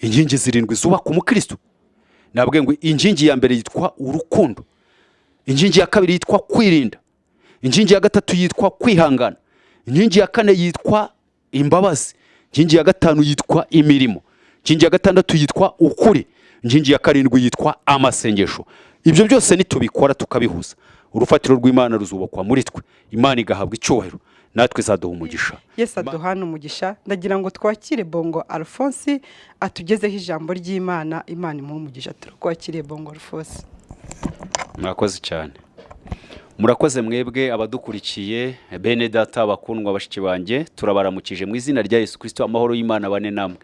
Inkingi zirindwi zubaka umukristo, nabwiye ngo inkingi ya mbere yitwa urukundo, inkingi ya kabiri yitwa kwirinda, inkingi ya gatatu yitwa kwihangana, inkingi ya kane yitwa imbabazi, inkingi ya gatanu yitwa imirimo, inkingi ya gatandatu yitwa ukuri, inkingi ya karindwi yitwa amasengesho. Ibyo byose nitubikora tukabihuza, urufatiro rw'Imana ruzubakwa muri twe, Imana igahabwa icyubahiro, natwe izaduha umugisha. Yesu aduhane umugisha. Ndagira ngo twakire Bongo Alphonse atugezeho ijambo ry'Imana. Imana imuhe umugisha. Turakwakiriye, Bongo Alphonse. Murakoze cyane, murakoze mwebwe abadukurikiye, bene data bakundwa, bashiki banjye, turabaramukije mu izina rya Yesu Kristo. Amahoro y'Imana bane namwe.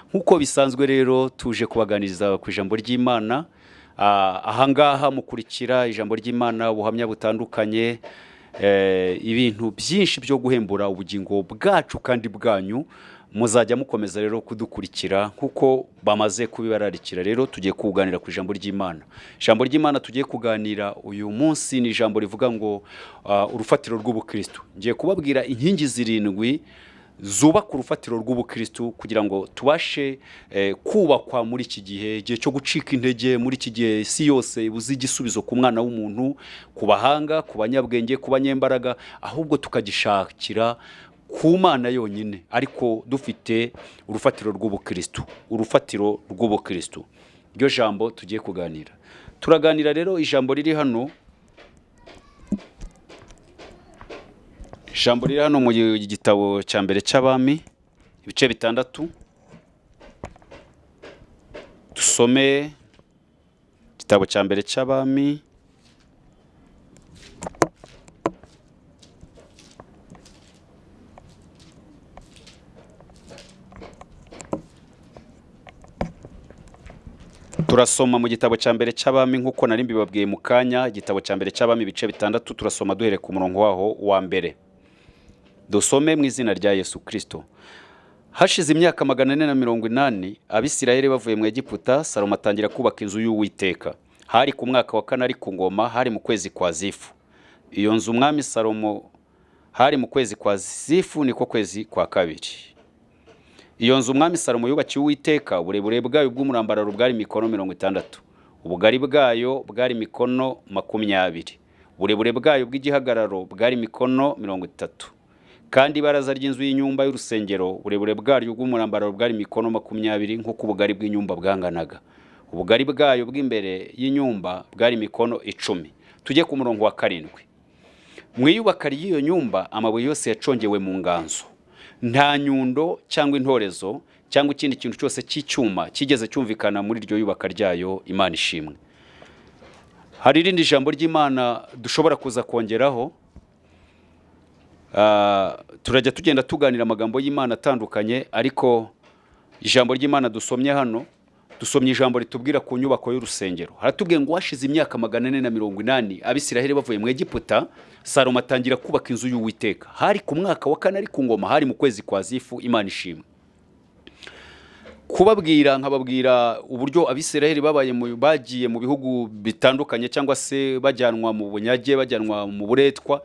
Nk'uko bisanzwe rero, tuje kubaganiriza ku ijambo ry'Imana. Ahangaha mukurikira ijambo ry'Imana, ubuhamya butandukanye, ibintu byinshi byo guhembura ubugingo bwacu kandi bwanyu. Muzajya mukomeza rero kudukurikira nk'uko bamaze kubibararikira. Rero tugiye kuganira ku ijambo ry'Imana. Ijambo ry'Imana tugiye kuganira uyu munsi ni ijambo rivuga ngo urufatiro rw'ubukristo. Ngiye kubabwira inkingi zirindwi zubaka urufatiro rw'ubukristo kugira ngo tubashe kubakwa muri iki gihe, igihe cyo gucika intege, muri iki gihe isi yose ibuze igisubizo ku mwana w'umuntu, ku bahanga, ku banyabwenge, ku banyembaraga, ahubwo tukagishakira ku Mana yonyine, ariko dufite urufatiro rw'ubukristo. Urufatiro rw'ubukristo, iryo jambo tugiye kuganira. Turaganira rero ijambo riri hano, ijambo riri hano mu gitabo cya mbere cy'Abami, ibice 6. Dusome igitabo cya mbere cy'Abami, turasoma mu gitabo cya mbere cy'Abami nk'uko nari mbibabwiye mu kanya. Igitabo cya mbere cy'Abami, ibice 6, turasoma duhereye ku murongo waho wa mbere. Dusome mu izina rya Yesu Kirisito. Hashize imyaka 480 Abisirayeli bavuye mu Egiputa, Salomo atangira kubaka inzu y'Uwiteka. Hari ku mwaka wa kane ari ku ngoma, hari mu kwezi kwa Zifu. Iyo nzu umwami Salomo, hari mu kwezi kwa Zifu, niko kwezi kwa kabiri. Iyo nzu umwami Salomo yubakiye Uwiteka, uburebure bwayo bw'umurambararo bwari mikono 60, ubugari bwayo bwari mikono 20, uburebure bwayo bw'igihagararo bwari mikono 30. Kandi ibaraza ry'inzu y'inyumba y'urusengero, uburebure bwaryo bw'umurambararo bwari mikono 20, nk'uko ubugari bw'inyumba bwanganaga. Ubugari bwayo bw'imbere y'inyumba bwari mikono 10. Tujye ku murongo wa 7. Mu iyubaka ry'iyo nyumba, amabuye yose yacongewe mu nganzo. Nta nyundo cyangwa intorezo cyangwa ikindi kintu cyose cy'icyuma kigeze cyumvikana muri iryo yubaka ryayo. Imana ishimwe. Hari irindi jambo ry'Imana dushobora kuza kongeraho. Turajya tugenda tuganira amagambo y'Imana atandukanye, ariko ijambo ry'Imana dusomye hano, dusomye ijambo ritubwira ku nyubako y'urusengero. Haratubwiye ngo hashize imyaka 480 Abisiraheli bavuye mu Egiputa, Salomo atangira kubaka inzu y'Uwiteka. Hari ku mwaka wa kane ari ku ngoma, hari mu kwezi kwa Zifu. Imana ishimwe. Kubabwira nkababwira uburyo Abisiraheli babaye bagiye mu bihugu bitandukanye, cyangwa se bajyanwa mu bunyage, bajyanwa mu buretwa,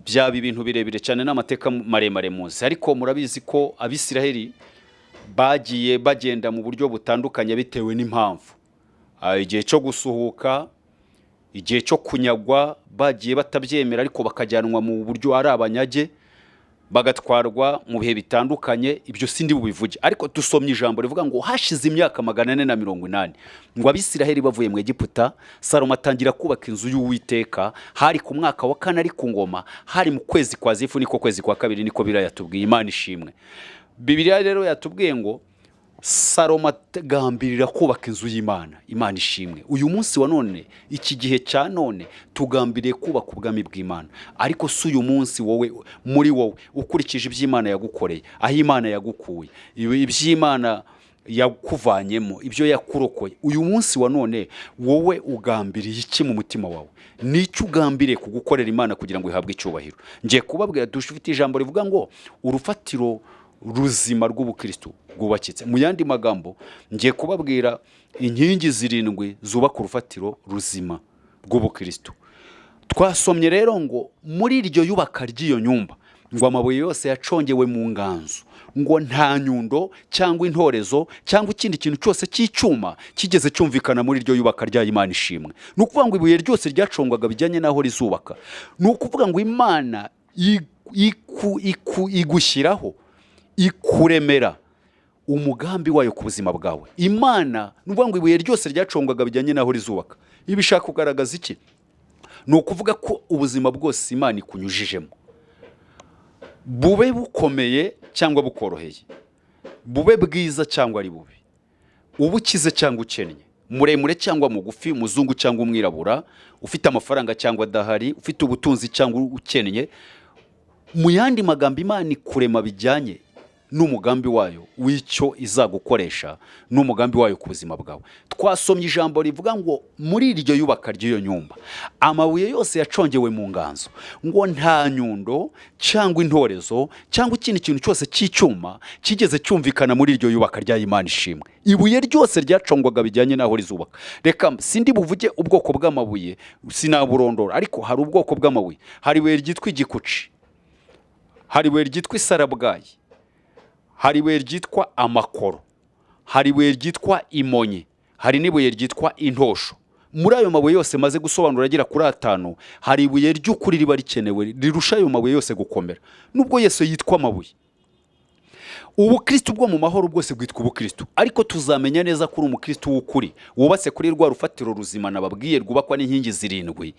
byaba ibintu birebire cyane n'amateka maremare muzi. Ariko murabizi ko Abisiraheli bagiye bagenda mu buryo butandukanye bitewe n'impamvu. Igihe cyo gusuhuka, igihe cyo kunyagwa, bagiye batabyemera ariko bakajyanwa mu buryo ari abanyage, bagatwarwa mu bihe bitandukanye. Ibyo sindi bubivuge, ariko dusomye ijambo rivuga ngo hashize imyaka 480 ngo Abisiraheli bavuye mu Egiputa, Salomo atangira kubaka inzu y'Uwiteka. Hari ku mwaka wa kane ari ku ngoma, hari mu kwezi kwa Zifu, niko kwezi kwa kabiri, niko Bibiliya yatubwiye. Imana ishimwe. Bibiliya rero yatubwiye ngo Salomo agambirira kubaka inzu y'Imana. Imana ishimwe. Uyu munsi wa none, iki gihe cya none, tugambiriye kubaka ubwami bw'Imana. Ariko si uyu munsi, wowe muri wowe, ukurikije iby'Imana yagukoreye, aho Imana yagukuye, iby'Imana yakuvanyemo, ibyo yakurokoye, uyu munsi wa none wowe ugambiriye iki mu mutima wawe? Nicyo ugambiriye kugukorera Imana kugira ngo ihabwe icyubahiro? Ngiye kubabwira, dufite ijambo rivuga ngo urufatiro ruzima rw'ubukristo rwubakitse. Mu yandi magambo, ngiye kubabwira inkingi zirindwi zubaka urufatiro ruzima rw'ubukristo. Twasomye rero ngo muri iryo yubaka ry'iyo nyumba, ngo amabuye yose yacongewe mu nganzo. Ngo nta nyundo cyangwa intorezo cyangwa ikindi kintu cyose cy'icyuma kigeze cyumvikana muri iryo yubaka rya. Imana ishimwe. Ni ukuvuga ngo ibuye ryose ryacongwaga bijyanye n'aho rizubaka. Ni ukuvuga ngo Imana igushyiraho, ikuremera umugambi wayo ku buzima bwawe. Imana, ni ukuvuga ngo ibuye ryose ryacongwaga bijyanye n'aho rizubaka. Ibi bishaka kugaragaza iki? Ni ukuvuga ko ubuzima bwose Imana ikunyujijemo, bube bukomeye cyangwa bukoroheye, bube bwiza cyangwa ari bubi, uba ukize cyangwa ukennye, muremure cyangwa mugufi, umuzungu cyangwa umwirabura, ufite amafaranga cyangwa adahari, ufite ubutunzi cyangwa ukennye, mu yandi magambo, Imana ikurema bijyanye n'umugambi wayo w'icyo izagukoresha n'umugambi wayo ku buzima bwawe. Twasomye ijambo rivuga ngo muri iryo yubaka ry'iyo nyumba, amabuye yose yacongewe mu nganzo, ngo nta nyundo cyangwa intorezo cyangwa ikindi kintu cyose cy'icyuma kigeze cyumvikana muri iryo yubaka rya. Imana ishimwe. Ibuye ryose ryacongwaga bijyanye n'aho rizubaka. Reka sindi buvuge ubwoko bw'amabuye, sinaburondora, ariko hari ubwoko bw'amabuye. Hari ibuye ryitwa igikuci, hari ibuye ryitwa isarabwayi, hari ibuye ryitwa amakoro, hari ibuye ryitwa imonyi, hari n'ibuye ryitwa intosho. Muri ayo mabuye yose maze gusobanura agera kuri atanu, hari ibuye ry'ukuri riba rikenewe rirusha ayo mabuye yose gukomera, nubwo Yesu yitwa amabuye. Ubukristo bwo mu mahoro bwose bwitwa ubukristo, ariko tuzamenya neza ko uri umukristo w'ukuri wubatse kuri rwa rufatiro ruzima nababwiye rwubakwa n'inkingi zirindwi.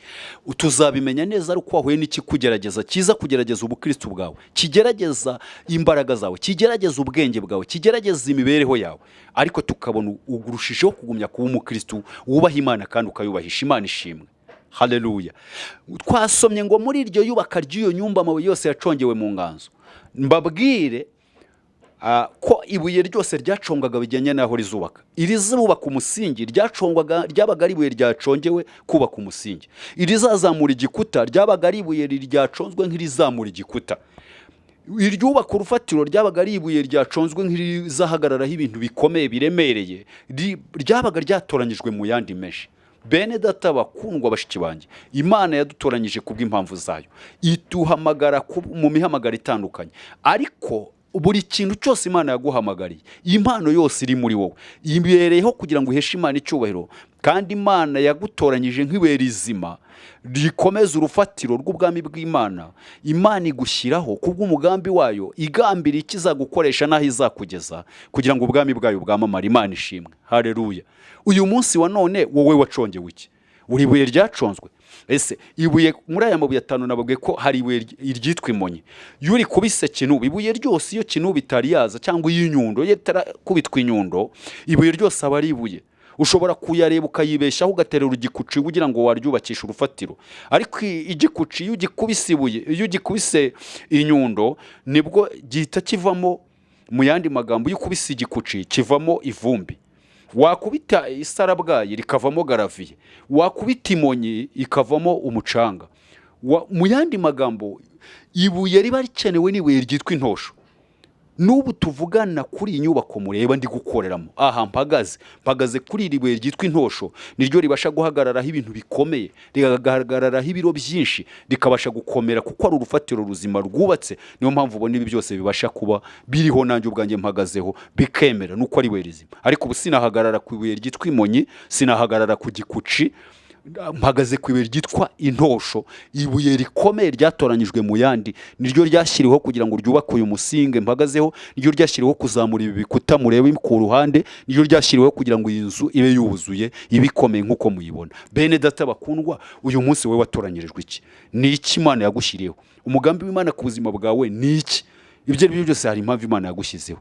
Tuzabimenya neza ari uko wahuye n'ikikugerageza, kiza kugerageza ubukristo bwawe, kigerageza imbaraga zawe, kigerageza ubwenge bwawe, kigerageza imibereho yawe, ariko tukabona urushijeho kugumya kuba umukristo wubaha Imana kandi ukayubahisha. Imana ishimwe, haleluya. Twasomye ngo muri iryo yubaka ry'iyo nyumba, amabuye yose yacongewe mu nganzo. Mbabwire ko ibuye ryose ryacongaga bijyanye n'aho rizubaka. Irizubaka umusingi ryacongwaga ryabaga ari ibuye ryacongewe kubaka umusingi. Irizazamura igikuta ryabaga ari ibuye ryaconzwe nk'irizamura igikuta. Iryubaka urufatiro ryabaga ari ibuye ryaconzwe nk'irizahagararaho ibintu bikomeye biremereye, ryabaga ryatoranyijwe mu yandi menshi. Bene data bakundwa, bashiki banjye, Imana yadutoranyije kubw'impamvu zayo, iduhamagara mu mihamagaro itandukanye. Ariko buri kintu cyose Imana yaguhamagariye, impano yose iri muri wowe, ibereyeho kugira ngo uheshe Imana icyubahiro. Kandi Imana yagutoranyije nk'ibuye rizima rikomeza urufatiro rw'ubwami bw'Imana. Imana igushyiraho kubw'umugambi wayo, igambiriye icyo izagukoresha n'aho izakugeza kugira ngo ubwami bwayo bwamamare. Imana ishimwe, haleluya. Uyu munsi wa none, wowe wacongewe iki? Uri ibuye ryaconzwe? Ese ibuye muri aya mabuye atanu nababwiye ko hari ibuye iryitwa imonyi. Iyo urikubise kinubi, ibuye ryose, iyo kinubi itari yaza cyangwa iyo inyundo, iyo itarakubitwa inyundo, ibuye ryose aba ari ibuye. Ushobora kuyareba ukayibeshaho, ugaterera igikuci kugira ngo waryubakishe urufatiro. Ariko igikuci iyo ugikubise ibuye, iyo ugikubise inyundo, nibwo gihita kivamo. Mu yandi magambo, iyo ukubise igikuci kivamo ivumbi, wakubita isarabwayi rikavamo gravier, wakubita imonyi ikavamo umucanga. Mu yandi magambo, ibuye riba rikenewe ni ibuye ryitwa intosho. N'ubu tuvugana, kuri iyi nyubako mureba ndi gukoreramo aha mpagaze, mpagaze kuri iri buye ryitwa intosho. Niryo ribasha guhagararaho ibintu bikomeye, rigahagararaho ibiro byinshi, rikabasha gukomera kuko ari urufatiro ruzima rwubatse. Niyo mpamvu ubona ibi byose bibasha kuba biriho, nanjye ubwanjye mpagazeho bikemera, nuko ari ibuye rizima. Ariko ubu sinahagarara ku ibuye ryitwa imonyi, sinahagarara ku gikuci. Mpagaze ku ibuye ryitwa intosho, ibuye rikomeye ryatoranyijwe mu yandi. Niryo ryashyiriweho kugira ngo ryubake uyu musinge mpagazeho, niryo ryashyiriweho kuzamura ibi bikuta murebe ku ruhande, niryo ryashyiriweho kugira ngo iyi nzu ibe yuzuye, ibe ikomeye nk'uko muyibona. Bene data bakundwa, uyu munsi wowe watoranyirijwe iki? Ni iki Imana yagushyiriyeho? Umugambi w'Imana ku buzima bwawe ni iki? Ibyo ari byo byose, hari impamvu Imana yagushyizeho,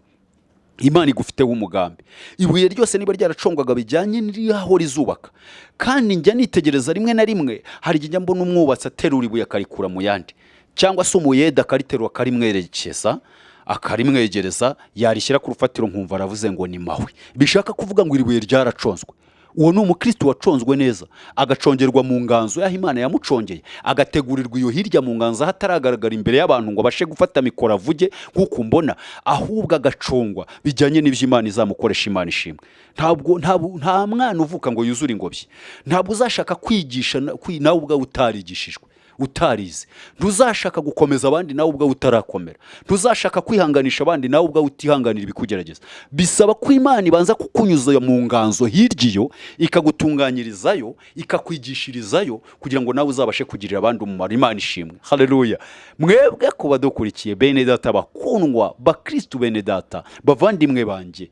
Imana igufiteho umugambi. Ibuye ryose niba ryaracongwaga bijyanye n'aho rizubaka. Kandi njya nitegereza, rimwe na rimwe hari igihe njya mbona umwubatsi aterura ibuye akarikura mu yandi, cyangwa se umuyede akariterura, akarimwerekeza, akarimwegereza, yarishyira ku rufatiro nkumva aravuze ngo ni mahwi. Bishaka kuvuga ngo iri buye ryaraconzwe. Uwo ni umukristo waconzwe neza, agacongerwa mu nganzo y'aho Imana yamucongeye, agategurirwa iyo hirya mu nganzo aho ataragaragara imbere y'abantu ngo abashe gufata mikoro avuge nk'uko mbona, ahubwo agacongwa bijyanye n'ibyo Imana izamukoresha. Imana ishimwe. Ntabwo nta mwana uvuka ngo yuzure ingobyi. Ntabwo uzashaka kwigisha nawe ubwawe utarigishijwe. utarize. Ntuzashaka gukomeza abandi nawe ubwawe utarakomera. Ntuzashaka kwihanganisha abandi nawe ubwawe utihanganira ibikugerageza. Bisaba ko Imana ibanza kukunyuza mu nganzo hirya iyo, ikagutunganyirizayo, ikakwigishirizayo, kugira ngo nawe uzabashe kugirira abandi umumaro. Imana ishimwe, haleluya. Mwebwe ku badukurikiye, bene data bakundwa, bakristu bene data, bavandimwe banjye,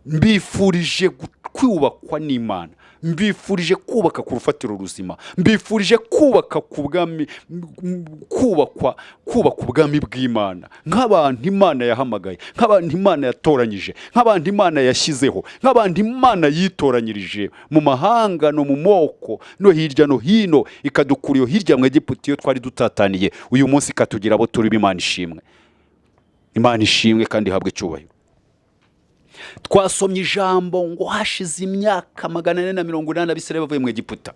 mbifurije kubakwa n'Imana, mbifurije kubaka ku rufatiro ruzima, mbifurije kubaka ku bwami, kubakwa, kubaka ubwami bw'Imana nk'abantu Imana yahamagaye, nk'abantu Imana yatoranyije, nk'abantu Imana yashyizeho, nk'abantu Imana yitoranyirije mu mahanga no mu moko no hirya no hino, ikadukura iyo hirya mu Egiputa iyo twari dutataniye, uyu munsi ikatugira abo turi. Imana ishimwe, Imana ishimwe kandi ihabwe icyubahiro. Twasomye ijambo ngo hashize imyaka 480 Abisirayeli bavuye mu Egiputa,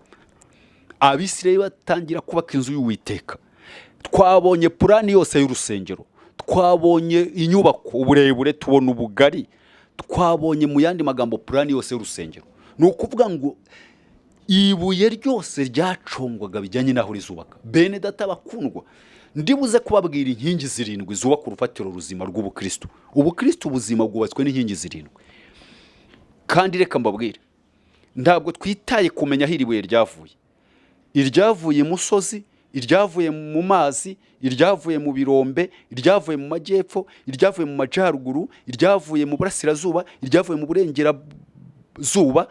Abisirayeli batangira kubaka inzu y'Uwiteka. Twabonye purani yose y'urusengero, twabonye inyubako, uburebure, tubona ubugari, twabonye mu yandi magambo purani yose y'urusengero. Ni ukuvuga ngo ibuye ryose ryacongwaga bijyanye n'aho rizubaka. Bene data bakundwa, ndibuze kubabwira inkingi zirindwi zubaka urufatiro ruzima rw'ubukristo. Ubukristo ubuzima bwubatswe n'inkingi zirindwi. Kandi reka mbabwire, ntabwo twitaye kumenya aho iri buye ryavuye: iryavuye imusozi, iryavuye mu mazi, iryavuye mu birombe, iryavuye mu majyepfo, iryavuye mu majyaruguru, iryavuye mu burasirazuba, iryavuye mu burengerazuba.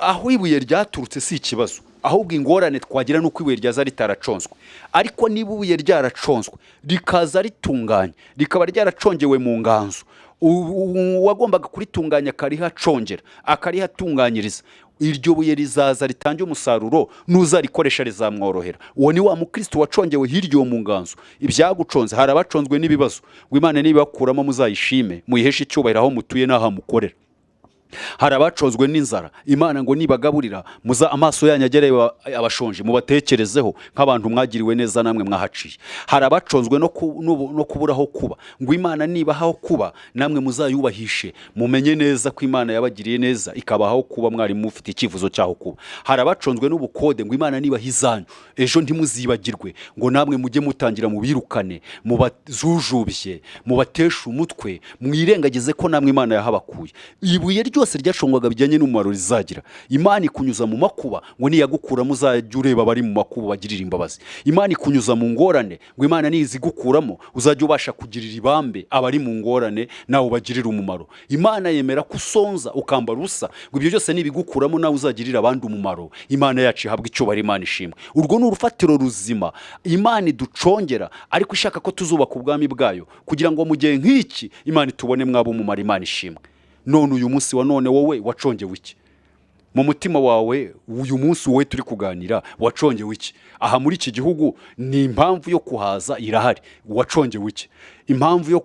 Aho ibuye ryaturutse si ikibazo, ahubwo ingorane twagira ni uko ibuye ryaza ritaraconzwe. Ariko niba ibuye ryaraconzwe, rikaza ritunganye, rikaba ryaracongewe mu nganzo, uwagombaga kuritunganya akarihacongera, akarihatunganyiriza, iryo buye rizaza ritange umusaruro, n'uzarikoresha rizamworohera. Uwo ni wa mukristo wacongewe hirya uwo mu nganzo. Ibyaguconze, hari abaconzwe n'ibibazo, ngo Imana nibibakuramo muzayishime, muyiheshe icyubahiro aho mutuye n'aho mukorera. Hari abacozwe n'inzara, Imana ngo nibagaburira muza amaso yanyu agere abashonje, mubatekerezeho nk'abantu mwagiriwe neza, namwe mwahaciye. Hari abaconzwe no kubura aho kuba, ngo Imana nibaha aho kuba namwe muzayubahishe, mumenye neza ko Imana yabagiriye neza ikabaha aho kuba mwari mufite icyifuzo cy'aho kuba. Hari abaconzwe n'ubukode, ngo Imana nibaha izanyu ejo ntimuzibagirwe, ngo namwe mujye mutangira mubirukane, mubazujubye, mubateshe umutwe, mwirengagize ko namwe Imana yahabakuye. Ibuye ryose ryacongwaga bijyanye n'umumaro rizagira. Imana ikunyuza mu makuba, ngo niyagukuramo uzajya ureba abari mu makuba bagirira imbabazi. Imana ikunyuza mu ngorane, ngo Imana nizigukuramo uzajya ubasha kugirira ibambe abari mu ngorane, nawe ubagirire umumaro. Imana yemera ko usonza, ukambara ubusa, ngo ibyo byose nibigukuramo nawe uzagirira abandi umumaro. Imana yacu ihabwa icyubahiro, Imana ishimwe. Urwo ni urufatiro ruzima Imana iducongera, ariko ishaka ko tuzubaka ubwami bwayo, kugira ngo mu gihe nk'iki Imana itubone mwaba umumaro. Imana ishimwe. None uyu munsi wa none wowe wacongewe iki mu mutima wawe? Uyu munsi wowe turi kuganira, wacongewe iki aha muri iki gihugu? Ni impamvu yo kuhaza irahari, wacongewe iki? Impamvu yo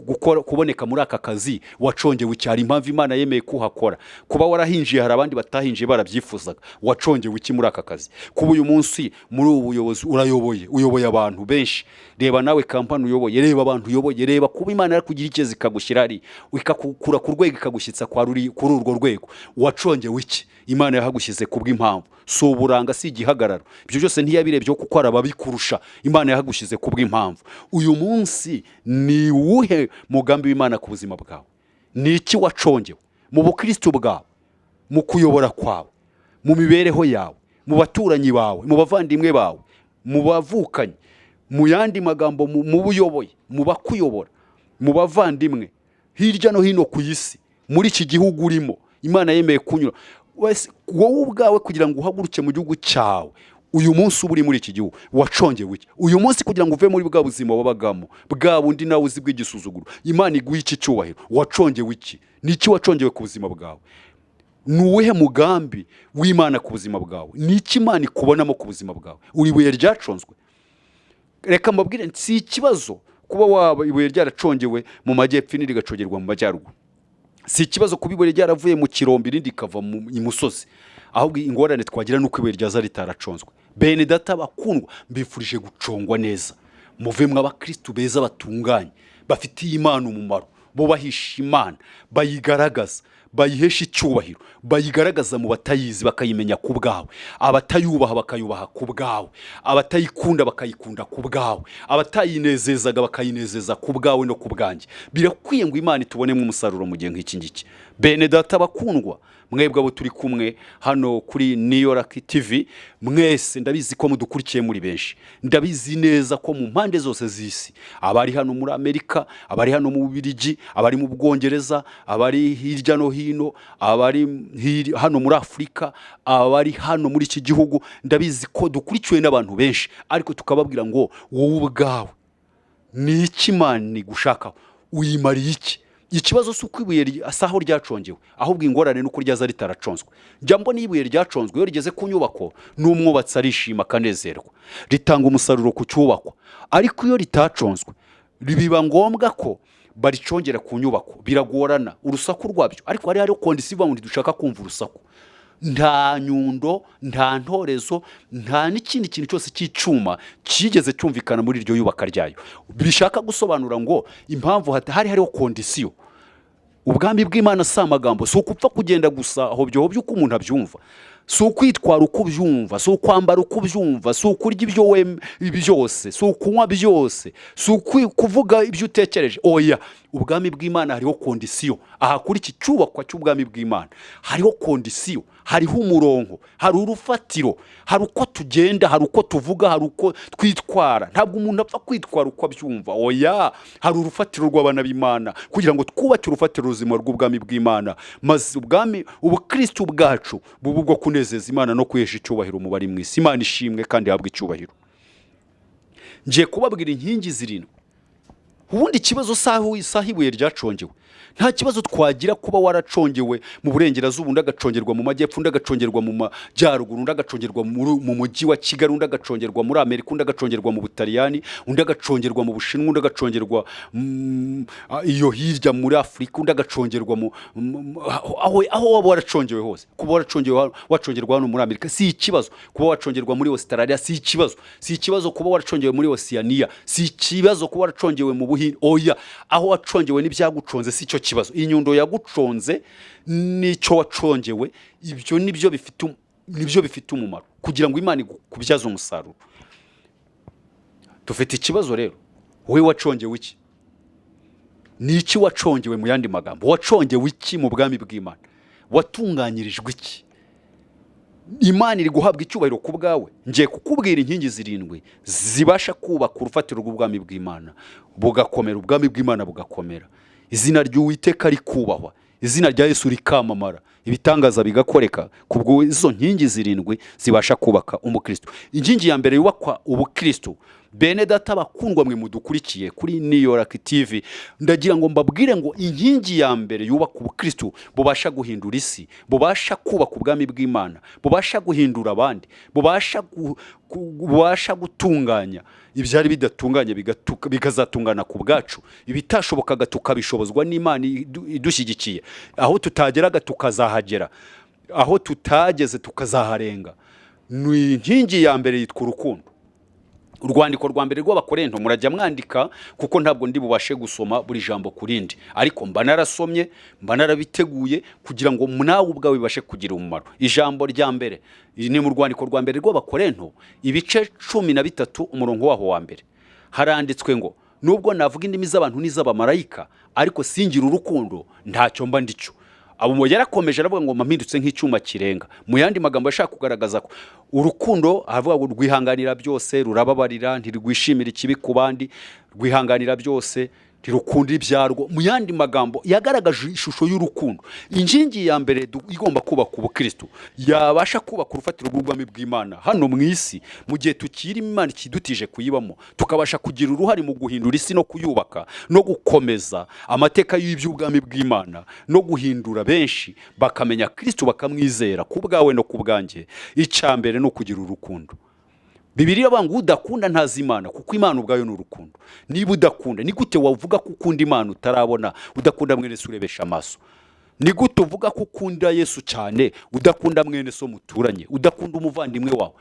gukora, kuboneka muri aka kazi, wacongewe iki? Hari impamvu Imana yemeye kuhakora. Kuba warahinjiye, hari abandi batahinjiye barabyifuzaga. Wacongewe iki muri aka kazi? Kuba uyu munsi muri ubu buyobozi urayoboye, uyoboye abantu benshi, reba nawe kampani uyoboye, reba abantu uyoboye, reba kuba Imana yarakugira icyezo ikagushyira hari, ikakukura ku rwego ikagushyitsa kuri urwo rwego, wacongewe iki? Imana yahagushyize kubw'impamvu, si uburanga, si igihagararo, ibyo byose ntiyabirebye kuko hari ababikurusha. Imana yahagushyize kubw'impamvu. Uyu munsi ni uwuhe mugambi w'Imana ku buzima bwawe? Ni iki wacongewe mu bukristo bwawe, mu kuyobora kwawe, mu mibereho yawe, mu baturanyi bawe, mu bavandimwe bawe, mu bavukanyi, mu yandi magambo mu buyoboye, mu bakuyobora, mu bavandimwe hirya no hino ku isi, muri iki gihugu urimo Imana yemeye kunyura wese, wowe ubwawe kugira ngo uhaguruke mu gihugu cyawe, uyu munsi uba uri muri iki gihugu, wacongewe iki? Uyu munsi kugira ngo uve muri bwa buzima wabagamo, bwa bundi nawe uzi bw'igisuzuguro, Imana iguhe iki cyubahiro, wacongewe iki? Ni iki wacongewe ku buzima bwawe? Ni uwuhe mugambi w'Imana ku buzima bwawe? Ni iki Imana ikubonamo ku buzima bwawe? Uri ibuye ryaconzwe. Reka mbabwire, si ikibazo kuba waba ibuye ryaracongewe mu majyepfo irindi rigacongerwa mu majyaruguru, si ikibazo kuba ibuye ryaravuye mu kirombe irindi rikava mu imusozi, ahubwo ingorane twagira ni uko ibuye ryaza ritaraconzwe. Bene data bakundwa, mbifurije gucongwa neza, muvemo abakristu beza batunganye, bafitiye Imana umumaro, bubahisha Imana, bayigaragaza. Bayihesha icyubahiro, bayigaragaza mu batayizi bakayimenya ku bwawe, abatayubaha bakayubaha ku bwawe, abatayikunda bakayikunda ku bwawe, abatayinezezaga bakayinezeza ku bwawe no ku bwanjye. Birakwiye ngo Imana itubonemo umusaruro mu gihe nk'iki ngiki. Bene Data bakundwa, mwebwe abo turi kumwe hano kuri New York TV mwese, ndabizi ko mudukurikiye muri benshi. Ndabizi neza ko mu mpande zose z'isi, abari hano muri Amerika, abari hano mu Bubiligi, abari mu Bwongereza, abari hirya no hino, abari hano muri Afurika, abari hano muri iki gihugu, ndabizi ko dukurikiwe n'abantu benshi. Ariko tukababwira ngo wowe ubwawe, ni iki Imana igushakaho? Uyimariye iki? Ikibazo si uko ibuye asa aho ryacongewe, ahubwo ingorane ni uko ryaza ritaraconzwe. Njya mbona iyo ibuye ryaconzwe, iyo rigeze ku nyubako, n'umwubatsi arishima akanezerwa, ritanga umusaruro ku cyubakwa. Ariko iyo ritaconzwe, biba ngombwa ko baricongera ku nyubako, biragorana urusaku rwabyo. Ariko hariho condition ivuga ngo ntidushaka kumva urusaku. Nta nyundo, nta ntorezo, nta n'ikindi kintu cyose cy'icyuma cyigeze cyumvikana muri iryo yubaka ryayo. Bishaka gusobanura ngo impamvu hari hariho condition. Ubwami bw'Imana si amagambo, si ukupfa kugenda gusa hobyo hobyo uko umuntu abyumva, si ukwitwara uko ubyumva, si ukwambara uko ubyumva, si ukurya ibyo byose, si ukunywa byose, si kuvuga ibyo utekereje. Oya, ubwami bw'Imana hariho condition. Aha kuri iki cyubakwa cy'ubwami bw'Imana hariho condition, hariho umurongo, hari urufatiro, hari uko tugenda, hari uko tuvuga, hari uko twitwara. Ntabwo umuntu apfa kwitwara uko abyumva. Oya, hari urufatiro rw'abana b'Imana kugira ngo twubake urufatiro ruzima rw'ubwami bw'Imana, maze ubwami, ubukristo bwacu bube ubwo kunezeza Imana no kwihesha icyubahiro mu bari mu isi. Imana ishimwe kandi ihabwe icyubahiro. Ngiye kubabwira inkingi zirindwi. Ubundi ikibazo saho ibuye ryacongewe. Nta kibazo twagira kuba waracongewe mu burengerazuba, undi agacongerwa mu majyepfo, undi agacongerwa mu majyaruguru, undi agacongerwa mu mujyi wa Kigali, undi agacongerwa muri Amerika, undi agacongerwa mu Butaliyani, undi agacongerwa mu Bushinwa, undi agacongerwa iyo hirya muri Afurika, undi agacongerwa aho waba waracongewe hose. Kuba waracongewe wacongerwa hano muri Amerika si ikibazo, kuba wacongerwa muri Australia si ikibazo, si ikibazo kuba waracongewe muri Oceania, si ikibazo kuba waracongewe mu Buhinde. Oya, aho wacongewe n'ibyaguconze si cyo kibazo. Inyundo yaguconze n'icyo wacongewe, ibyo nibyo bifite umumaro kugira ngo Imana ikubyaze umusaruro. Dufite ikibazo rero: wowe wacongewe iki? Ni iki wacongewe? Mu yandi magambo, wacongewe iki mu bwami bw'Imana? Watunganyirijwe iki? Imana iri guhabwa icyubahiro ku bwawe? Ngiye kukubwira inkingi zirindwi zibasha kubaka urufatiro rw'ubwami bw'Imana bugakomera, ubwami bw'Imana bugakomera, izina ry'Uwiteka rikubahwa, izina rya Yesu rikamamara, ibitangaza bigakoreka kubwo izo nkingi zirindwi zibasha kubaka umukristo. Inkingi ya mbere yubakwa ubukristo, bene Data bakundwa mwe mudukurikiye kuri New York TV, ndagira ngo mbabwire ngo inkingi ya mbere yubaka ubukristo bubasha guhindura isi, bubasha kubaka ubwami bw'Imana, bubasha guhindura abandi, bubasha gutunganya ibyari bidatunganye bikazatungana ku bwacu, ibitashobokaga tukabishobozwa n'Imana idushyigikiye, aho tutageraga tukazahagera, aho tutageze tukazaharenga, ni inkingi ya mbere yitwa urukundo. Urwandiko rwa mbere rw'Abakorento, murajya mwandika kuko ntabwo ndi bubashe gusoma buri jambo ku rindi, ariko mba narasomye, mba narabiteguye kugira ngo nawe ubwawe bibashe kugira umumaro. Ijambo rya mbere ni mu rwandiko rwa mbere rw'Abakorento, ibice 13, umurongo waho wa mbere. Haranditswe ngo: "Nubwo navuga indimi z'abantu n'iz'abamarayika, ariko singira urukundo, ntacyo mba ndicyo." Abo yarakomeje aravuga ngo mpindutse nk'icyuma kirenga. Mu yandi magambo, yashaka kugaragaza ko urukundo, aravuga ngo rwihanganira byose, rurababarira, ntirwishimira ikibi ku bandi, rwihanganira byose, ntirukunda ibyarwo. Mu yandi magambo, yagaragaje ishusho y'urukundo. Inkingi ya mbere igomba kubaka ubukristo, yabasha kubaka urufatiro rw'ubwami bw'Imana hano mu isi mu gihe tukiri, Imana ikidutije kuyibamo, tukabasha kugira uruhare mu guhindura isi no kuyubaka no gukomeza amateka y'iby'ubwami bw'Imana no guhindura benshi bakamenya Kristo bakamwizera ku bwawe no ku bwanjye, icya mbere ni ukugira urukundo. Bibiliya iravuga ngo udakunda ntazi Imana, kuko Imana ubwayo ni urukundo. Niba udakunda, ni gute wavuga ko ukunda Imana utarabona, udakunda mwene se urebesha amaso? Ni gute uvuga ko ukunda Yesu cyane udakunda mwene so muturanye, udakunda umuvandimwe wawe?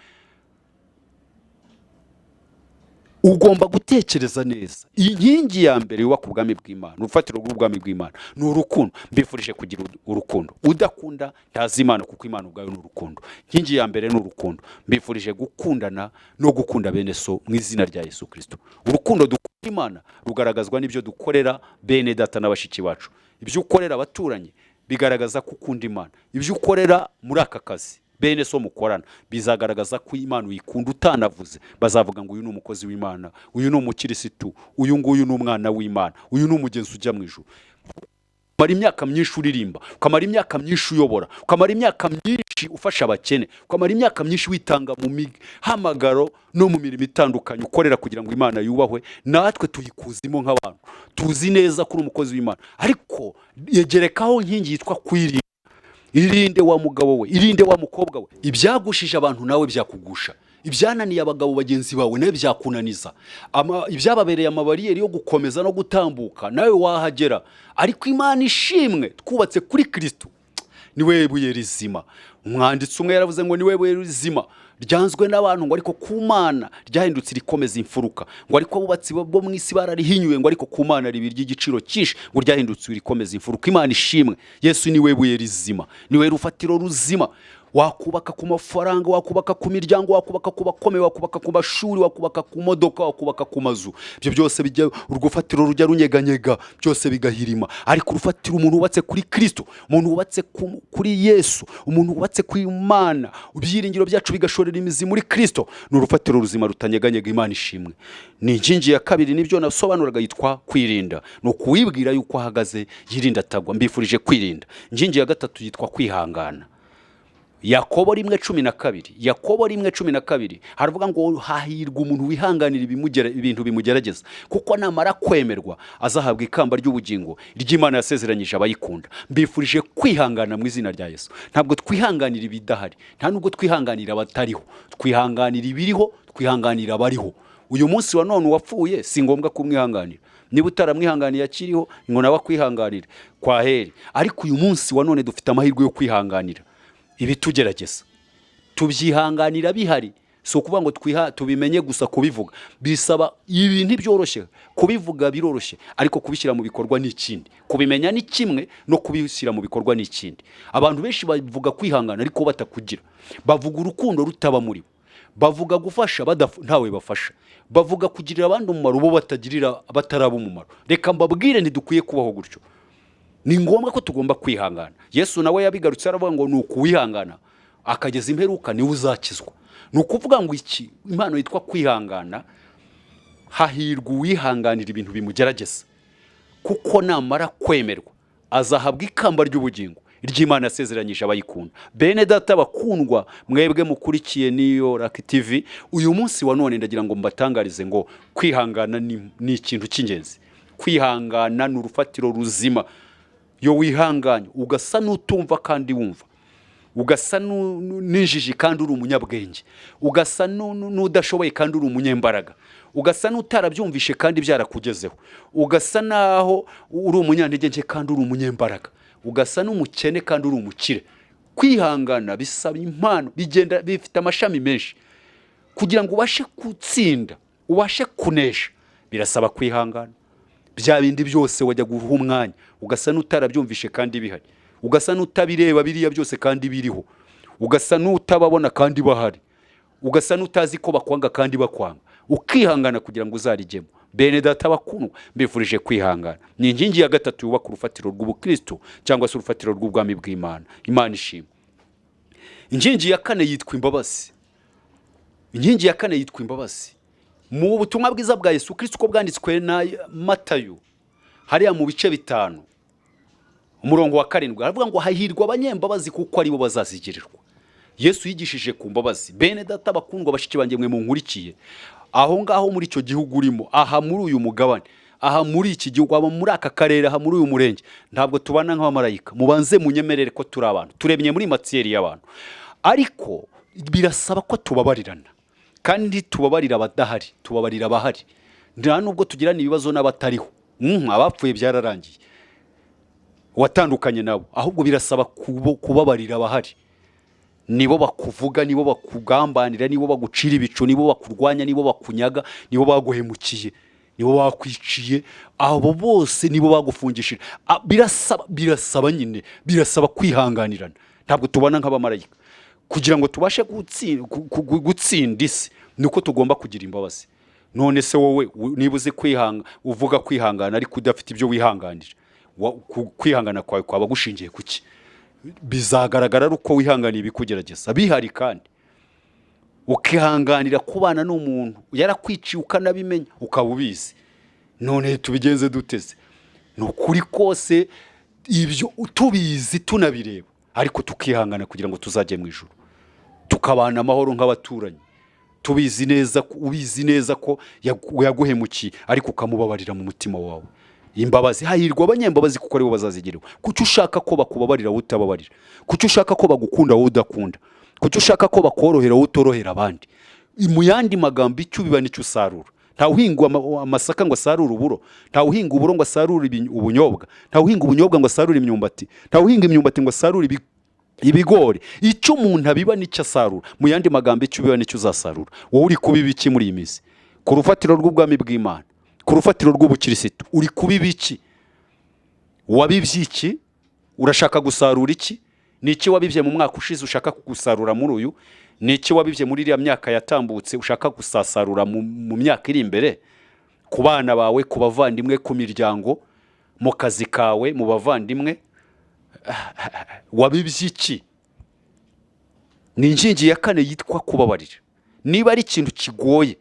Ugomba gutekereza neza. Inkingi ya mbere yubaka ubwami bw'Imana, urufatiro rw'ubwami bw'Imana, ni urukundo. Mbifurije kugira urukundo. Udakunda ntazi Imana, kuko Imana ubwayo ni urukundo. Inkingi ya mbere ni urukundo. Mbifurije gukundana no gukunda bene so mu izina rya Yesu Kirisito. Urukundo dukunda Imana rugaragazwa n'ibyo dukorera bene data na bashiki bacu. Ibyo ukorera abaturanyi bigaragaza ko ukunda Imana. Ibyo ukorera muri aka kazi bene so mukorana bizagaragaza ko Imana uyikunda utanavuze. Bazavuga ngo uyu ni umukozi w'Imana, uyu ni umukirisitu, uyu nguyu ni umwana w'Imana, uyu ni umugenzi ujya mu ijuru. Ukamara imyaka myinshi uririmba, ukamara imyaka myinshi uyobora, ukamara imyaka myinshi ufasha abakene, ukamara imyaka myinshi witanga mu mihamagaro no mu mirimo itandukanye ukorera kugira ngo Imana yubahwe. Natwe tuyikuzimo nk'abantu tuzi neza ko uri umukozi w'Imana, ariko yegerekaho inkingi yitwa kwirinda. Irinde wa mugabo we, irinde wa mukobwa we. Ibyagushije abantu nawe byakugusha, ibyananiye abagabo bagenzi bawe nawe byakunaniza. Ibyababereye amabariyeri yo gukomeza no gutambuka nawe wahagera. Ariko Imana ishimwe, twubatse kuri Kristo, niwe buye rizima. Umwanditsi umwe yaravuze ngo niwe buye rizima ryanzwe n'abantu, ngo ariko ku Mana ryahindutse irikomeza imfuruka, ngo ariko abubatsi bo mu isi bararihinyuye, ngo ariko ku Mana riba iry'igiciro cyinshi, ngo ryahindutse irikomeza imfuruka. Imana ishimwe, Yesu niwe buye rizima, niwe rufatiro ruzima. Wakubaka ku mafaranga, wakubaka ku miryango, wakubaka ku bakomeye, wakubaka ku mashuri, wakubaka ku modoka, wakubaka ku mazu, ibyo byose bijya, urwo fatiro rujya runyeganyega, byose bigahirima. Ariko urufatiro umuntu wubatse kuri Kristo, umuntu wubatse kuri Yesu, umuntu wubatse ku Imana, ibyiringiro byacu bigashorera imizi muri Kristo, ni urufatiro ruzima rutanyeganyega. Imana ishimwe. Ni inkingi ya kabiri, nibyo nasobanuraga, yitwa kwirinda. Ni ukuwibwira yuko ahagaze yirinda atagwa. Mbifurije kwirinda. Inkingi ya gatatu yitwa kwihangana. Yakobo 1:12, Yakobo 1:12 haravuga ngo hahirwa umuntu wihanganira ibintu bimugerageza, kuko namara kwemerwa azahabwa ikamba ry'ubugingo ry'Imana yasezeranyije abayikunda. Mbifurije kwihangana mu izina rya Yesu. Ntabwo twihanganira ibidahari, nta nubwo twihanganira abatariho, twihanganira ibiriho, twihanganira abariho. Uyu munsi wa none uwapfuye si ngombwa kumwihanganira. Niba utaramwihanganiye akiriho, ngo nawe akwihanganire kwa heri. Ariko uyu munsi wa none dufite amahirwe yo kwihanganira ibitugerageza. Tubyihanganira bihari. Si ukuvuga ngo tubimenye gusa. Kubivuga bisaba ibintu ntibyoroshye. Kubivuga biroroshye, ariko kubishyira mu bikorwa ni ikindi. Kubimenya ni kimwe, no kubishyira mu bikorwa ni ikindi. Abantu benshi bavuga kwihangana ariko batakugira, bavuga urukundo rutaba muri bo, bavuga gufasha ntawe bafasha, bavuga kugirira abandi umumaro bo batagirira, bataraba umumaro. Reka mbabwire, ntidukwiye kubaho gutyo. Ni ngombwa ko tugomba kwihangana. Yesu nawe yabigarutse, aravuga ngo ni ukuwihangana akageza imperuka niwe uzakizwa. Ni ukuvuga ngo iki, impano yitwa kwihangana. Hahirwa uwihanganira ibintu bimugerageza, kuko namara kwemerwa azahabwa ikamba ry'ubugingo ry'Imana yasezeranyije abayikunda. Bene data bakundwa, mwebwe mukurikiye niyo Raki TV uyu munsi wa none, ndagira ngo mbatangarize ngo kwihangana ni ikintu cy'ingenzi. Kwihangana ni urufatiro ruzima. Iyo wihanganye ugasa n'utumva kandi wumva, ugasa n'injiji kandi uri umunyabwenge, ugasa n'udashoboye kandi uri umunyembaraga, ugasa n'utarabyumvishe kandi byarakugezeho, ugasa n'aho uri umunyantege nke kandi uri umunyembaraga, ugasa n'umukene kandi uri umukire. Kwihangana bisaba impano, bigenda bifite amashami menshi. Kugira ngo ubashe gutsinda, ubashe kunesha, birasaba kwihangana. Bya bindi byose wajya guha umwanya, ugasa n'utarabyumvishe kandi bihari, ugasa n'utabireba biriya byose kandi biriho, ugasa n'utababona kandi bahari, ugasa n'utazi ko bakwanga kandi bakwanga, ukihangana kugira ngo uzarijyemo. Bene data bakundwa, mbifurije kwihangana. Ni inkingi ya gatatu yubaka urufatiro rw'ubukristo cyangwa se urufatiro rw'ubwami bw'Imana. Imana ishimwe. Inkingi ya kane yitwa imbabazi. Inkingi ya kane yitwa imbabazi. Mu butumwa bwiza bwa Yesu Kristo uko bwanditswe na Matayo, hariya mu bice 5 umurongo wa 7, aravuga ngo hahirwa abanyembabazi kuko aribo bazazigirirwa. Yesu yigishije ku mbabazi. Bene data bakundwa, bashiki banjye mwe munkurikiye aho ngaho muri icyo gihugu urimo, aha muri uyu mugabane, aha muri iki gihugu, aha muri aka karere, aha muri uyu murenge, ntabwo tubana nk'abamarayika. Mubanze munyemerere ko turi abantu, turemye muri matière y'abantu, ariko birasaba ko tubabarirana. Kandi ntitubabarira abadahari, tubabarira abahari. Nta nubwo tugirana ibibazo n'abatariho. Abapfuye byararangiye, watandukanye nabo. Ahubwo birasaba kubabarira abahari. Nibo bakuvuga, nibo bakugambanira, nibo bagucira ibicu, nibo bakurwanya, nibo bakunyaga, nibo baguhemukiye, nibo bakwiciye, abo bose nibo bagufungishije. Birasaba nyine, birasaba kwihanganirana. Ntabwo tubana nk'abamarayika. Kugira ngo tubashe gutsinda isi, ni uko tugomba kugira imbabazi. None se wowe, niba uzi kwihanga, uvuga kwihangana ariko udafite ibyo wihanganira, kwihangana kwawe kwaba gushingiye ku ki? Bizagaragara ari uko wihanganiye ibikugerageza bihari, kandi ukihanganira kubana n'umuntu yarakwiciye, ukanabimenya, ukaba ubizi. None tubigenze duteze? Ni ukuri kose, ibyo tubizi, tunabireba, ariko tukihangana kugira ngo tuzajye mu ijuru, tukabana amahoro nk'abaturanyi, tubizi neza ubizi neza ko yaguhemukiye, ariko ukamubabarira mu mutima wawe. Imbabazi, hahirwa abanyembabazi kuko aribo bazazigerewe. Kuki ushaka ko bakubabarira wowe utababarira? Kuki ushaka ko bagukunda wowe udakunda? Kuki ushaka ko bakorohera wowe utorohera abandi? Mu yandi magambo, icyo ubiba nicyo usarura. Ntawe uhinga amasaka ngo asarure uburo, ntawe uhinga uburo ngo asarure ubunyobwa, ntawe uhinga ubunyobwa ngo asarure imyumbati, ntawe uhinga imyumbati ngo asarure ibigori. Icyo umuntu abiba nicyo asarura. Mu yandi magambo, icyo ubiba nicyo uzasarura. Wowe uri kubiba iki muri iyi minsi ku rufatiro rw'ubwami bw'Imana, ku rufatiro rw'ubukirisitu? Uri kubiba iki? Wabibye iki? Urashaka gusarura iki? Ni iki wabibye mu mwaka ushize ushaka gusarura muri uyu? Ni iki wabibye muri iriya myaka yatambutse ushaka gusasarura mu myaka iri imbere, ku bana bawe, ku bavandimwe, ku miryango, mu kazi kawe, mu bavandimwe? Wabibye iki? Ni inkingi ya kane yitwa kubabarira. Niba ari ikintu kigoye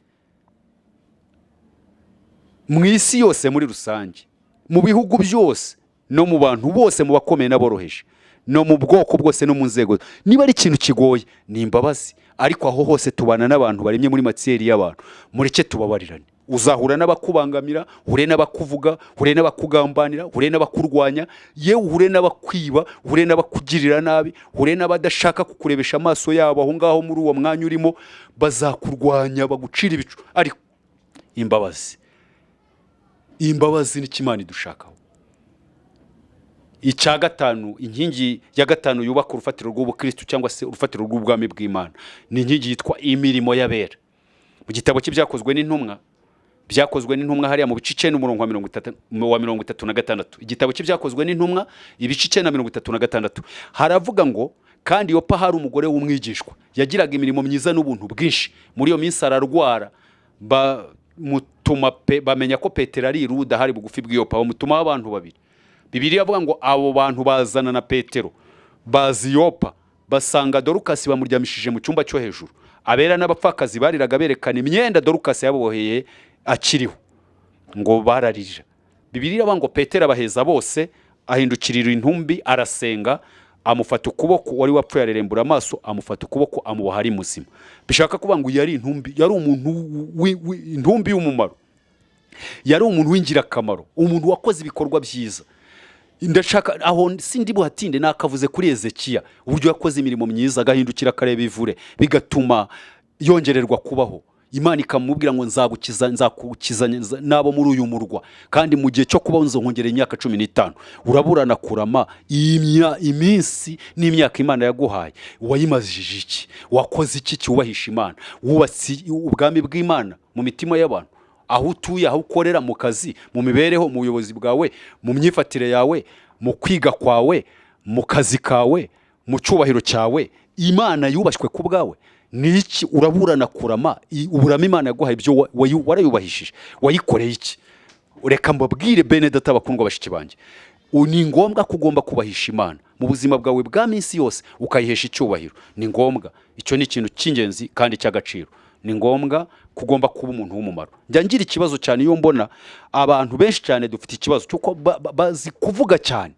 mu isi yose muri rusange, mu bihugu byose, no mu bantu bose, mu bakomeye n'aboroheje, no mu bwoko bwose, no mu nzego, niba ari ikintu kigoye, ni imbabazi. Ariko aho hose tubana n'abantu baremye muri matière y'abantu. Mureke tubabarirane. Uzahura n'abakubangamira, uhure n'abakuvuga, uhure n'abakugambanira, uhure n'abakurwanya, yewe uhure n'abakwiba, uhure n'abakugirira nabi, uhure n'abadashaka kukurebesha amaso yabo aho ngaho muri uwo mwanya urimo. Bazakurwanya, bagucira ibicu, ariko imbabazi, imbabazi ni Imana idushakaho. Icya gatanu, inkingi ya gatanu yubaka urufatiro rw'ubukristu cyangwa se urufatiro rw'ubwami bw'Imana, ni inkingi yitwa imirimo y'abera. Mu gitabo cy'Ibyakozwe n'Intumwa, Byakozwe n'Intumwa, hariya mu bice 9, umurongo wa 36, igitabo cy'Ibyakozwe n'Intumwa, ibice 9, 36, haravuga ngo: "Kandi Yopa hari umugore w'umwigishwa, yagiraga imirimo myiza n'ubuntu bwinshi. Muri iyo minsi ararwara, bamutuma bamenya ko Petero ari i Luda, hari bugufi bw'iyopa, bamutumaho abantu babiri." Bibiliya avuga ngo abo bantu bazana na Petero, baza i Yopa, basanga Dorukasi bamuryamishije mu cyumba cyo hejuru. Abera n'abapfakazi bariraga berekana imyenda Dorukasi yaboheye akiriho, ngo bararira. Bibiliya iravuga ngo Petero abaheza bose, ahindukirira intumbi, arasenga, amufata ukuboko, wari wapfuye arerembura amaso, amufata ukuboko, amuboha ari muzima. Bishaka kuvuga ngo yari intumbi, yari umuntu intumbi y'umumaro, yari umuntu w'ingirakamaro, umuntu wakoze ibikorwa byiza. Ndashaka aho sindi buhatinde, nakavuze kuri Ezekiya, uburyo yakoze imirimo myiza, agahindukira akareba ivure, bigatuma yongererwa kubaho. Imana ikamubwira ngo: "Nzagukiza, nzakukiza n'abo muri uyu murwa, kandi mu gihe cyo kubaho nzongera imyaka 15." Uraburana kurama iminsi n'imyaka Imana yaguhaye, wayimazije iki? Wakoze iki cyubahisha Imana? Wubatse ubwami bw'Imana mu mitima y'abantu, aho utuye, aho ukorera, mu kazi, mu mibereho, mu buyobozi bwawe, mu myifatire yawe, mu kwiga kwawe, mu kazi kawe, mu cyubahiro cyawe? Imana yubashywe ku bwawe? Ni iki uraburana kurama? Uburama Imana yaguhaye, ibyo warayubahishije? Wayikoreye iki? Reka mbabwire, bene data bakundwa, bashiki banjye, ni ngombwa ko ugomba kubahisha Imana mu buzima bwawe bwa minsi yose, ukayihesha icyubahiro. Ni ngombwa, icyo ni ikintu cy'ingenzi kandi cy'agaciro. Ni ngombwa ko ugomba kuba umuntu w'umumaro. Njya ngira ikibazo cyane iyo mbona abantu benshi cyane dufite ikibazo cy'uko bazi kuvuga cyane.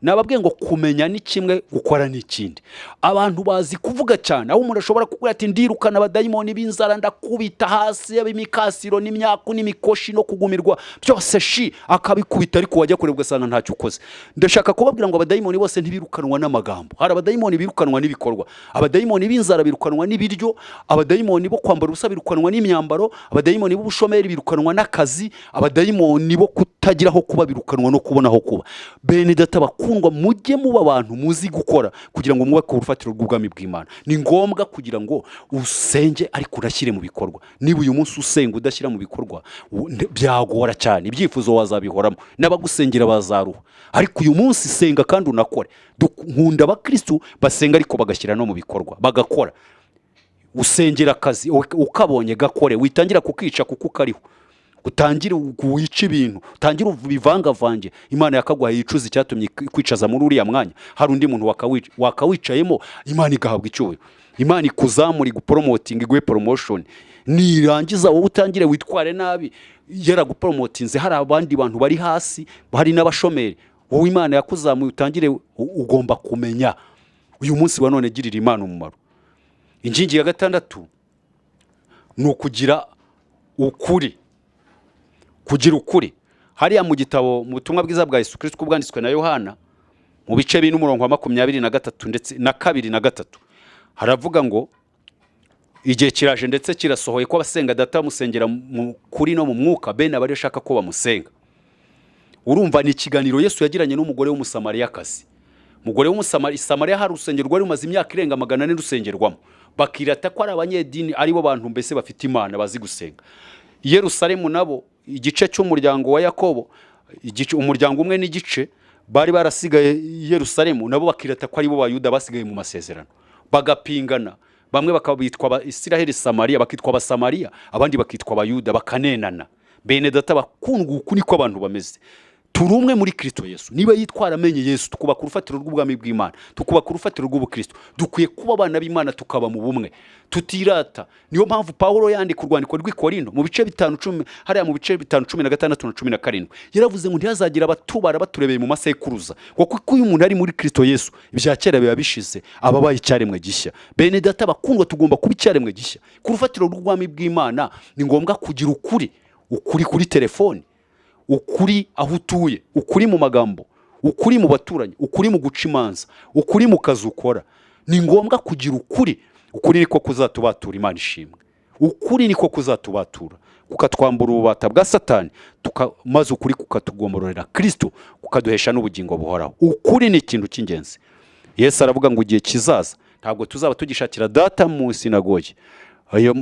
Nababwiye ngo kumenya ni kimwe, gukora ni ikindi. Abantu bazi kuvuga cyane, aho umuntu ashobora kukubwira ati: "Ndirukana abadayimoni b'inzara, ndakubita hasi ab'imikasiro n'imyaku n'imikoshi no kugumirwa byose," shi akabikubita, ariko wajya kureba ugasanga ntacyo ukoze. Ndashaka kubabwira ngo abadayimoni bose ntibirukanwa n'amagambo. Hari abadayimoni birukanwa n'ibikorwa. Abadayimoni b'inzara birukanwa n'ibiryo, abadayimoni bo kwambara ubusa birukanwa n'imyambaro, abadayimoni b'ubushomeri birukanwa n'akazi, abadayimoni bo kutagira aho kuba birukanwa no kubona aho kuba. Bene data bakundwa, Bakundwa, mujye muba abantu muzi gukora kugira ngo mwubake urufatiro rw'ubwami bw'Imana. Ni ngombwa kugira ngo usenge ariko unashyire mu bikorwa. Niba uyu munsi usenga udashyira mu bikorwa, byagora cyane, ibyifuzo wazabihoramo n'abagusengera bazaruha. Ariko uyu munsi senga kandi unakore. Nkunda abakristu basenga ariko bagashyira no mu bikorwa, bagakora. Usengera akazi, ukabonye gakore, witangira kukica kuko ukariho, utangire wice ibintu, utangire ubivangavange. Imana yakaguhaye yicuza icyatumye ikwicaza muri uriya mwanya. Hari undi muntu wakawicayemo, Imana igahabwa icyubahiro. Imana ikuzamura, igupromotinga, iguhe promotion. Nirangiza wowe utangire witware nabi yaragupromotinze, hari abandi bantu bari hasi, hari n'abashomeri. Wowe Imana yakuzamuye, utangire ugomba kumenya uyu munsi wa none girira Imana umumaro. Inkingi ya gatandatu ni ukugira ukuri. Kugira ukuri, hariya mu gitabo, mu butumwa bwiza bwa Yesu Kristo bwanditswe na Yohana, mu bice 4 umurongo wa 23 ndetse na 2 na 3, haravuga ngo: "Igihe kiraje ndetse kirasohoye ko abasenga Data bamusengera mu kuri no mu mwuka, bene abari ashaka ko bamusenga." Urumva ni ikiganiro Yesu yagiranye n'umugore w'Umusamariyakazi. Umugore w'Umusamariya, Samariya hari urusengero rwari rumaze imyaka irenga 400 rusengerwamo, bakirata ko ari abanyedini, aribo bantu mbese bafite Imana, bazi gusenga. I Yerusalemu nabo, igice cy'umuryango wa Yakobo, igice, umuryango umwe n'igice bari barasigaye i Yerusalemu, nabo bakirata ko aribo Bayuda basigaye mu masezerano, bagapingana. Bamwe bakabitwa aba Isiraheli Samariya, bakitwa Abasamariya, abandi bakitwa Abayuda, bakanenana. Bene Data bakundwa, uku niko abantu bameze. Turi umwe muri Kristo Yesu. Niba yitwara amenye Yesu, tukubaka urufatiro rw'ubwami bw'Imana, tukubaka urufatiro rw'ubukristo. Dukwiye kuba abana b'Imana, tukaba mu bumwe, tutirata. Niyo mpamvu Pawulo yandika urwandiko rw'i Korinto mu bice 5 10, hariya mu bice 5 16 na 17, yaravuze ngo ntihazagira abatubara baturebeye mu masekuruza, ngo kuko iyo umuntu ari muri Kristo Yesu, ibya kera biba bishize, aba abaye icyaremwe gishya. Bene Data bakundwa, tugomba kuba icyaremwe gishya ku rufatiro rw'ubwami bw'Imana. Ni ngombwa kugira ukuri. Ukuri kuri telefoni, ukuri aho utuye, ukuri mu magambo, ukuri mu baturanyi, ukuri mu guca imanza, ukuri mu kazi ukora. Ni ngombwa kugira ukuri. Ukuri niko kuzatubatura. Imana ishimwe. Ukuri niko kuzatubatura, kukatwambura ububata bwa Satani, maze ukuri kukatugomororera Kristo, kukaduhesha n'ubugingo buhoraho. Ukuri ni ikintu cy'ingenzi. Yesu aravuga ngo igihe kizaza ntabwo tuzaba tugishakira Data mu sinagogi,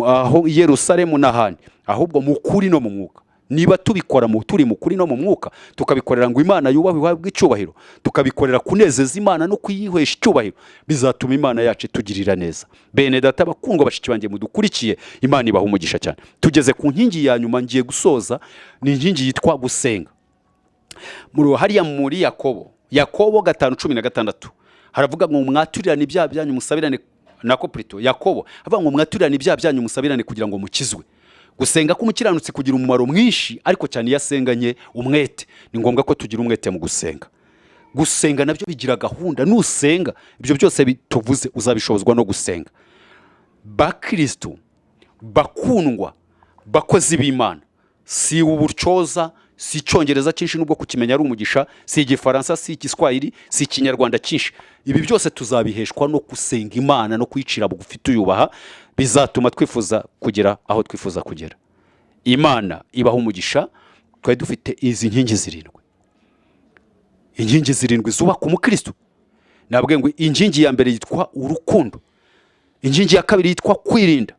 aho i Yerusalemu n'ahandi, ahubwo mu kuri no mu mwuka. Niba tubikora turi mu kuri no mu mwuka, tukabikorera ngo Imana yubahwe, ihabwe icyubahiro, tukabikorera kunezeza Imana no kuyihesha icyubahiro, bizatuma Imana yacu itugirira neza. Bene Data bakundwa, bashiki banjye mudukurikiye, Imana ibaha umugisha cyane. Tugeze ku nkingi ya nyuma, ngiye gusoza. Ni inkingi yitwa gusenga. Muri hariya muri Yakobo, Yakobo 5:16, haravuga ngo mwaturirane ibyaha byanyu musabirane, nako plutôt Yakobo avuga ngo mwaturirane ibyaha byanyu musabirane kugira ngo mukizwe. Gusenga k'umukiranutsi kugira umumaro mwinshi, ariko cyane iyo asenganye umwete. Ni ngombwa ko tugira umwete mu gusenga. Gusenga nabyo bigira gahunda. Nusenga, ibyo byose tuvuze uzabishobozwa no gusenga. Bakristo bakundwa, bakozi b'Imana, si uburyoza, si Icyongereza cyinshi, nubwo kukimenya ari umugisha, si Igifaransa, si Igiswahili, si Ikinyarwanda cyinshi. Ibi byose tuzabiheshwa no gusenga Imana no kuyicira bugufi tuyubaha. Bizatuma twifuza kugera aho twifuza kugera. Imana ibaha umugisha. Twari dufite izi nkingi zirindwi, inkingi zirindwi zubaka umukristo. Nabwiye ngo inkingi ya mbere yitwa urukundo, inkingi ya kabiri yitwa kwirinda,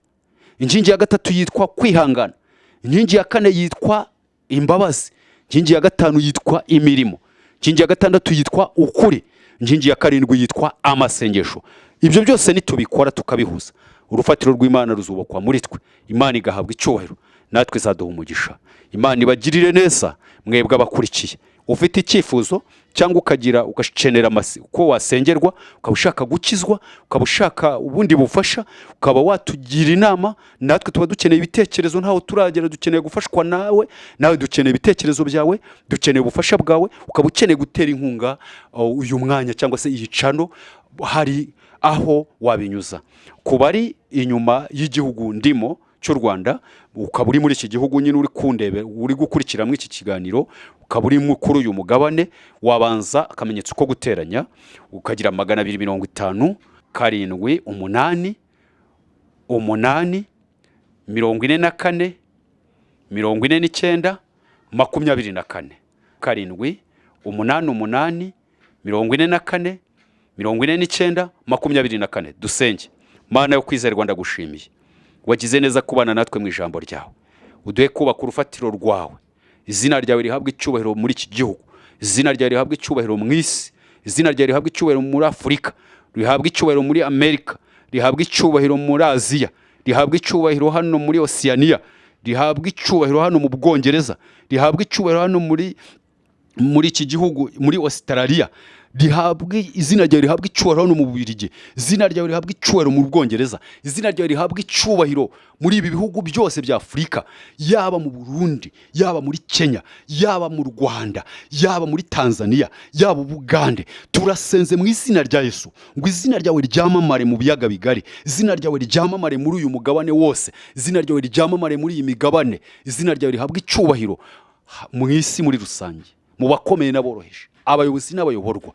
inkingi ya gatatu yitwa kwihangana, inkingi ya kane yitwa imbabazi, inkingi ya gatanu yitwa imirimo, inkingi ya gatandatu yitwa ukuri, inkingi ya karindwi yitwa amasengesho. Ibyo byose nitubikora tukabihuza, urufatiro rw'Imana ruzubakwa muri twe, Imana igahabwa icyubahiro, natwe izaduha umugisha. Imana ibagirire neza mwebwe abakurikiye. Ufite icyifuzo cyangwa ukagira ugakenera ko wasengerwa, ukaba ushaka gukizwa, ukaba ushaka ubundi bufasha, ukaba watugira inama. Natwe tuba dukeneye ibitekerezo, ntaho turagera, dukeneye gufashwa nawe. Nawe dukeneye ibitekerezo byawe, dukeneye ubufasha bwawe. Ukaba ukeneye gutera inkunga uyu mwanya cyangwa se iyi channel, hari aho wabinyuza. Ku bari inyuma y'igihugu ndimo cy'u Rwanda, ukaba uri muri iki gihugu nyine uri kundebe, uri gukurikiramo iki kiganiro, ukaba uri kuri uyu mugabane, wabanza akamenyetso ko guteranya, ukagira 250 7 8 8 44 49 24, 7 8 8. 44 49 24. Dusenge. Mana yo kwizerwa, ndagushimiye, wagize neza kubana natwe mu ijambo ryawe. Uduhe kubaka urufatiro rwawe. Izina ryawe rihabwe icyubahiro muri iki gihugu, izina ryawe rihabwe icyubahiro mu isi, izina ryawe rihabwe icyubahiro muri Afurika, rihabwe icyubahiro muri Amerika, rihabwe icyubahiro muri Aziya, rihabwe icyubahiro hano muri Osiyaniya, rihabwe icyubahiro hano mu Bwongereza, rihabwe icyubahiro hano muri iki gihugu, muri Ositaraliya, rihabwe izina ryawe rihabwe icyubahiro hano mu Bubiligi, izina ryawe rihabwe icyubahiro mu Bwongereza, izina ryawe rihabwe icyubahiro muri ibi bihugu byose bya Afurika, yaba mu Burundi, yaba muri Kenya, yaba mu Rwanda, yaba muri Tanzania, yaba Ubugande. Turasenze mu izina rya Yesu ngo izina ryawe ryamamare mu biyaga bigari, izina ryawe ryamamare muri uyu mugabane wose, izina ryawe ryamamare muri iyi migabane, izina ryawe rihabwe icyubahiro mu isi muri rusange, mu bakomeye n'aboroheje, abayobozi n'abayoborwa,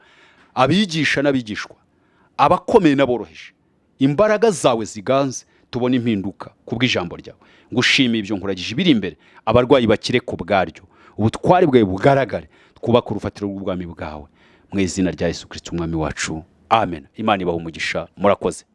abigisha n'abigishwa, abakomeye n'aboroheje. Imbaraga zawe ziganze, tubone impinduka ku bw'ijambo ryawe. Ngushimiye ibyo, nkuragije ibiri imbere. Abarwayi bakire ku bwaryo, ubutware bwawe bugaragare, twubake urufatiro rw'ubwami bwawe, mu izina rya Yesu Kirisiti umwami wacu, amen. Imana ibaha umugisha, murakoze.